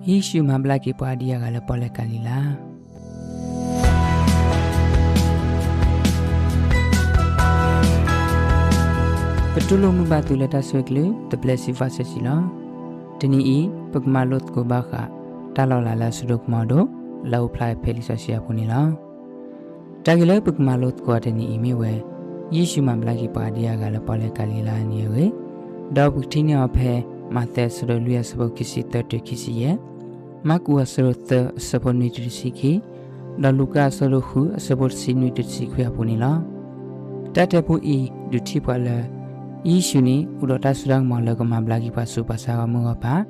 ယ့ၣ်ၡူးမၤဘျါက့ၤပှၤအဒံအဂၤလၢပီၣ်လဲၣ်ကၤလံၤလါ. ပတူၢ်လိာ်မုာ်ဘၣ်သုလၢတၢ်ဆိၣ်ဂ့ၤကလုၢ် The Blessed Voices လီၤ. တနံၤအံၤ ပကမၤလိသကိးဘၣ်ဃး တၢ်လီၤလးလၢအစိဒိၣ်ကမီၤဒိၣ် လၢအအိၣ်ဖျါဖဲလံာ်စီဆှံအပူၤန့ၣ်လီၤ. တၢ်ဂ့ၢ်လၢပကမၤလိသကိးတနံၤအံၤမ့ၢ်ဝဲ ယ့ၣ်ၡူးမၤဘျါက့ၤပှၤအဒံအဂၤလၢပီၣ်လဲၣ်ကၤလံၤလါအနံၤအဂ့ၢ်, ဒီးပကထံၣ်န့ၢ်အီၤဖဲ မးသဲအဆၢဒိၣ်လွံၢ်အဆၢဖိခံဆံသၢတုၤ ခံဆံယဲၢ်, မၢ်ကူးအဆၢဒိၣ်သၢအဆၢဖိနွံတုၤတဆံခံ, ဒီးလူၤကၣ်အဆၢဒိၣ်ဃုအဆၢဖိတဆံနွံတုၤတဆံခွံအပူၤန့ၣ်လီၤ. တၢ်တဲပူအံၤ ဒုးထံၣ်ပှၤလၢ ယ့ၣ်ၡူးန့ၣ် အိၣ်ဒီးတၢ်စိတၢ်ကမီၤလၢကမၤဘျါက့ၤပှၤဆူးပှၤဆါဂီၢ်မုၢ်ဂီၢ်ပၤ,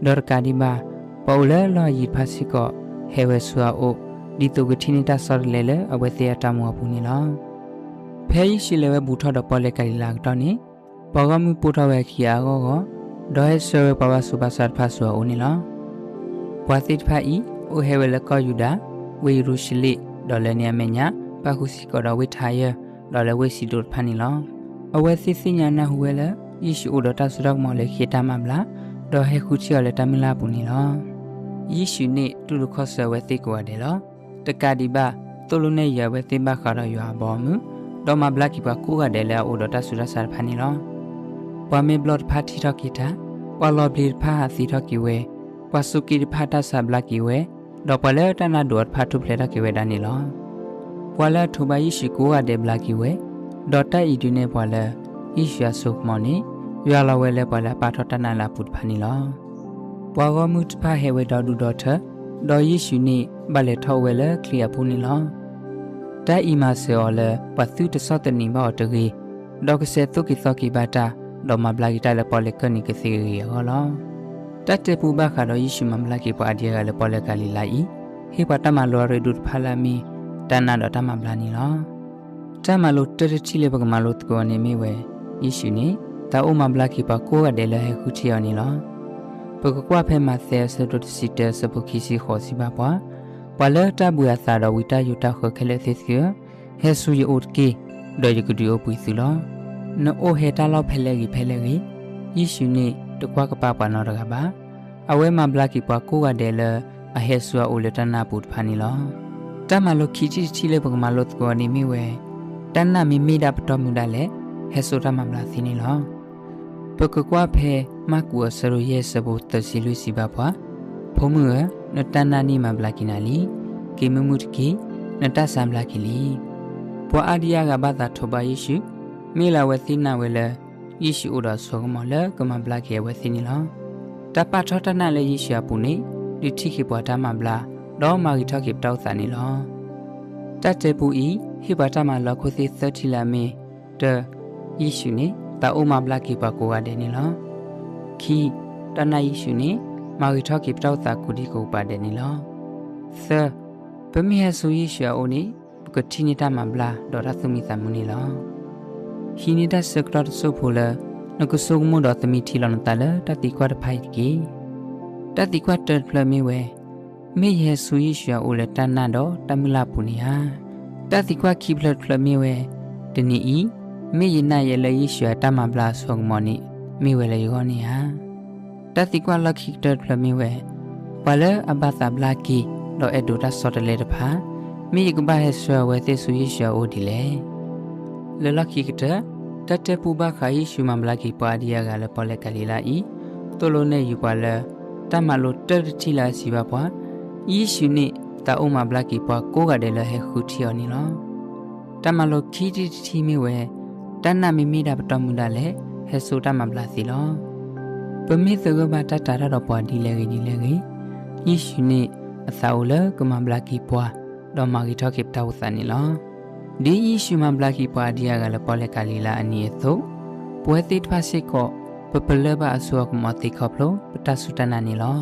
ဒီးတကးဒံးဘၣ် ပှၤအိၣ်လၢလီၢ်ယံၤတဖၣ်စ့ၢ်ကီး ဟဲဝဲဆူအအိၣ် ဒ်သိးကထံၣ်န့ၢ်တၢ်ဆီတလဲလၢအဝဲသ့ၣ်အတၢ်မူအပူၤန့ၣ်လီၤ. ဖဲယ့ၣ်ၡူးလဲၤဝဲဘူးထီၣ်ဒီးပီၣ်လဲၣ်ကၤလံၤလါအကတီၢ်န့ၣ်, ပှၤဂီၢ်မုၢ်ပိၢ်ထီၣ်ဝဲအခံအါအါဂီၢ်ဂီၢ်, ဒီးဟဲဆှၢဝဲပှၤဘၣ်ဆူးဘၣ်ဆါတဖၣ်ဆူအအိၣ်န့ၣ်လီၤ. ပှၤသ့ၣ်တဖၣ်အံၤ အိၣ်ဟဲဝဲလၢကီၢ်ယူဒၤ, ဝ့ၢ်ယရူၤၡလ့ၣ်, ဒီးလၢန့ၣ်အမဲာ်ညါ ပၣ်ဃုာ်စ့ၢ်ကီးဒီးဝ့ၢ်ထါယၢၢ်, ဒီးလၢဝ့ၢ်စံဒိၣ်တဖၣ်န့ၣ်လီၤ. အဝဲသ့ၣ်သ့ၣ်ညါနၢ်ဟူဝဲလၢ ယ့ၣ်ၡူးအိၣ်ဒီးတၢ်စိတၢ်ကမီၤလၢခံတၢ်မၤဘျါ, ဒီးဟဲဃုထံၣ်အီၤလၢတၢ်မုၢ်လၢ်အပူၤန့ၣ်လီၤ. ယ့ၣ်ၡူးန့ၣ်တူၢ်လိာ်ခီၣ်ဆၢအဝဲသ့ၣ်ကိးဂၤဒဲးလီၤ. တကးဒံးဘၣ် သိၣ်လိနဲၣ်ယုာ်အဝဲသ့ၣ်ဘၣ်ဃးဒီးယွၤအဘီအမုၢ်, ဒီးမၤဘျါက့ၤပှၤကိးဂၤဒဲးလၢအအိၣ်ဒီးတၢ်ဆူးတၢ်ဆါတဖၣ်န့ၣ်လီၤ. ပှၤမ့ၢ်ဘျီၣ်တဖၣ်ထံၣ်ထီၣ်က့ၤတၢ်, ပှၤလီၤဘျ့းတဖၣ်ဟးသ့ထီၣ်က့ၤဝဲ, ပှၤစူးက့တဖၣ်တၢ်ဆါဘျါက့ၤဝဲ, ဒီးပှၤလၢတၢ်နါဒိးအီၤတဖၣ်ထူၣ်ဖျဲးထီၣ်က့ၤဝဲဒၣ်န့ၣ်လီၤ. ပှၤလၢအထိးဘၣ်ယ့ၣ်ၡူးကိးဂၤဒဲးဘျါက့ၤဝဲ, ဒီးတၢ်အံၤဒုးနဲၣ်ပှၤလၢ ယ့ၣ်ၡူးအစိကမီၤန့ၣ် ယွၤလီၤဝဲလၢပှၤလၢအပာ်ထီၣ်တၢ်နာ်လၢအပူၤတဖၣ်န့ၣ်လီၤ. ပှၤဂီၢ်မုၢ်တဖၣ်ဟဲဝဲဒီဒူၣ်ဒီထၢ, ဒီးယ့ၣ်ၡူးန့ၣ်ဘၣ်လဲၤထီၣ်အိၣ်ဝဲလၢချံးအပူၤန့ၣ်လီၤ. တၢ်အံၤမၤစၢၤအီၤလၢပှၤသုတဆီၣ်သနံးဘၣ်အီၤတဂ့ၤ, ဒီးကဆဲးသိၣ်က့ၤသီက့ၤဘၣ်တၢ်, ဒီးမၤဘျါက့ၤတၢ်လၢပီၣ်လဲၣ်ကၢၢ်နံၤကသ့အဂ့ၤအဂီၢ်လီၤ. တၢ်တဲပူဘၣ်ဃးဒီးယ့ၣ်ၡူးမၤဘျါက့ၤပှၤအဒံအဂၤလၢပီၣ်လဲၣ်ကၤလံၤလါအံၤ, ဟ့ၣ်ပှၤတၢ်မၤလိအရ့ဒိၣ်တဖၣ်လၢအမ့ၢ် တၢ်နာ်ဒီးတၢ်မၤဘျါန့ၣ်လီၤ. တၢ်မၤလိတၢတထံၣ်လၢပကမၤလိသကိးအီၤန့ၣ်မ့ၢ်ဝဲ ယ့ၣ်ၡူးန့ၣ် သးအိၣ်မၤဘျါက့ၤပှၤကိးဂၤဒဲးလၢဟဲဃုထံၣ်အီၤန့ၣ်လီၤ. ပကကွၢ်ဖဲမးသဲအဆၢဒိၣ်တဆံတၢအဆၢဖိခံဆံဃိးစံးဘၣ်ပှၤ, ပှၤလၢတၢ်ဘှံးအသးဒီးဝံတၢ်ယိးတၢ်ဃၢခဲလၢာ်သ့ၣ်သုဧၢ, ဟဲဆူယအိၣ်တက့ၢ်, ဒီးယကဒုးအိၣ်ဘှံးသုလီၤ. နအိၣ်ဟဲတၢ်လီၢ်ဖဲလဲၣ်ဂ့ၤဖဲလဲၣ်ဂ့ၤ, ယ့ၣ်ၡူးန့ၣ်တကွၢ်ကပၤပှၤနီတဂၤဘၣ်. အဝဲမၤဘျါက့ၤပှၤကိးဂၤဒဲးလၢအဟဲဆူအအိၣ်လၢတၢ်နာ်အပူၤတဖၣ်န့ၣ်လီၤ. တၢ်မၤလိခံထံၣ်တထံၣ်လၢပကမၤလိသကိးအီၤန့ၣ်မ့ၢ်ဝဲ, တၢ်နာ်မ့မ့ၢ်ဒၣ်ပတီၢ်မုၢ်ဒၣ်လဲၣ်, ဟဲစိာ်တၢ်မၤဘျါသ့န့ၣ်လီၤ. ပကကွၢ်ဖဲမၢ်ကူးအဆၢဒိၣ်ယဲၢ်အဆၢဖိသၢဆံလွံၢ်စံးဘၣ်ပှၤ, ဖိမုၣ်ဧၢ, နတၢ်နာ်န့ၣ်မၤဘျါက့ၤနၤလံ. က့ၤမုာ်မုာ်တက့ၢ်, နတၢ်ဆါဘျါက့ၤလံ. ပှၤအါဒံအါဂၤဘၣ်သးထိးဘၣ်ယ့ၣ်ၡူး, မ့ၢ်လၢအဝဲသ့ၣ်နာ်ဝဲလၢ ယ့ၣ်ၡူးအိၣ်ဒီးအစိကမီၤလၢကမၤဘျါက့ၤအဝဲသ့ၣ်န့ၣ်လီၤ. တၢ်ပာ်ထီၣ်တၢ်နာ်လၢယ့ၣ်ၡူးအပူၤန့ၣ် ဒုးထံၣ်က့ၤပှၤတၢ်မၤဘျါ, ဒီးမၤဂ့ၤထီၣ်က့ၤပတၢ်အိၣ်သးန့ၣ်လီၤ. တၢ်တဲပူအံၤ ဟ့ၣ်ပှၤတၢ်မၤလၢအခိၣ်သ့ၣ်သၢထံၣ်လၢအမ့ၢ်, တၢ, ယ့ၣ်ၡူးန့ၣ် သးအိၣ်မၤဘျါက့ၤပှၤကိးဂၤဒဲးန့ၣ်လီၤ. ခံ, တၢ်နာ်ယ့ၣ်ၡူးန့ၣ် မၤဂ့ၤထီၣ်က့ၤပတၢ်အိၣ်သးကိးဒံကိးကပၤဒဲးန့ၣ်လီၤ. သၢ, ပမ့ၢ်ဟဲဆူယ့ၣ်ၡူးအအိၣ်န့ၣ် ပကထံၣ်န့ၢ်တၢ်မၤဘျါဒီးတၢ်သူၣ်မံသးမုာ်န့ၣ်လီၤ. ဟံးန့ၢ်တၢ်ဆၢကတီၢ်တစိၢ်ဖိလၢ နကဆိကမိၣ်ဒီးသမံထံလီၤနသးလၢတၢ်သံကွၢ်တဖၣ်အံၤတက့ၢ်. တၢ်သံကွၢ်တၢတဖျၢၣ်မ့ၢ်ဝဲ, မ့ၢ်ယဟဲဆူယ့ၣ်ၡူးအအိၣ်လၢတၢ်နာ်ဒီးတၢ်မုၢ်လၢ်အပူၤန့ၣ်ဧါ. တၢ်သံကွၢ်ခံဖျၢၣ်တဖျၢၣ်မ့ၢ်ဝဲ, တနံၤအံၤ မ့ၢ်ယနာ်ယဲလၢယ့ၣ်ၡူးအတၢ်မၤဘျါအစိကမီၤန့ၣ် မ့ၢ်ဝဲလၢယဂီၢ်န့ၣ်ဧါ. တၢ်သံကွၢ်လီၢ်ခံကတၢၢ်တဖျၢၣ်မ့ၢ်ဝဲ, ပှၤလၢအဘၣ်သးဘျါက့ၤ ဒီးအဲၣ်ဒိးတၢ်ဆီတလဲတဖၣ်, မ့ၢ်ယကဘၣ်ဟဲဆှၢအဝဲသ့ၣ်ဆူယ့ၣ်ၡူးအအိၣ်ဒ်လဲၣ်. လၢလီၢ်ခံကတၢၢ်, တၢ်တဲပူဘၣ်ဃးယ့ၣ်ၡူးမၤဘျါက့ၤပှၤအဒံအဂၤလၢပီၣ်လဲၣ်ကၤလံၤလါအံၤ, သိၣ်လိနဲၣ်ယုာ်ပှၤလၢ တၢ်မၤလိတၢတထံၣ်လၢအစံးဘၣ်ပှၤ, ယ့ၣ်ၡူးန့ၣ် သးအိၣ်မၤဘျါက့ၤပှၤကိးဂၤဒဲးလၢဟဲဃုထံၣ်အီၤန့ၣ်လီၤ. တၢ်မၤလိခံထံၣ်တထံၣ်မ့ၢ်ဝဲ, တၢ်နာ်မ့မ့ၢ်ဒၣ်ပတီၢ်မုၢ်ဒၣ်လဲၣ်, ဟဲစိာ်တၢ်မၤဘျါသ့လီၤ. ပမ့ၢ်သဂၢၢ်ဘၣ်တၢ်တာ်တၢ်ဒီးပှၤဒ်လဲၣ်ဂ့ၤဒ်လဲၣ်ဂ့ၤ, ယ့ၣ်ၡူးန့ၣ်အသးအိၣ်လၢကမၤဘျါက့ၤပှၤ, ဒီးမၤဂ့ၤထီၣ်က့ၤပတၢ်အိၣ်သးန့ၣ်လီၤ. ဒ်ယ့ၣ်ၡူးမၤဘျါက့ၤပှၤအဒံအဂၤလၢပီၣ်လဲၣ်ကၤလံၤလါအနံၤအသိး, ပဝဲသ့ၣ်တဖၣ်စ့ၢ်ကီး ပပလၢၢ်ဘၣ်အစိအကမီၤသ့ခီဖျိ ပတၢ်စူၢ်တၢ်နာ်န့ၣ်လီၤ.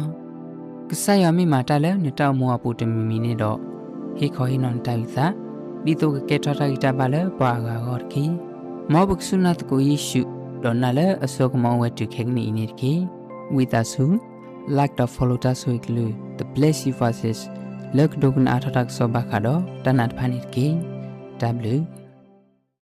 ကစၢ်ယွၤမ့ၢ်မၤတၢ်လၢနတၢ်အိၣ်မူအပူၤတမံၤမံၤန့ၣ်ဒီး, ဟ့ၣ်ခီဟ့ၣ်နီၤနတၢ်အုၣ်သး, ဒ်သိးကကဲထီၣ်တၢ်ဂံၢ်တၢ်ဘါလၢပှၤအဂၤအဂီၢ်တက့ၢ်. မ်ပကစူၢ်နာ်သကိးယ့ၣ်ၡူး, ဒီးနာ်လၢအစိအကမီၤအိၣ်ဝဲတုၤခဲကနံၣ်အံၤန့ၣ်တက့ၢ်. ဝံသးစူၤ like ဒီး follow တၢ်ဆိၣ်ဂ့ၤကလုၢ် The Blessed Voices လၢကဒိကနၣ်အါထီၣ်တၢ်ကစီၣ်ဘၣ်ဃးဒီးတၢ်နာ်တဖၣ်န့ၣ်တက့ၢ်. တၢ်ဘျုး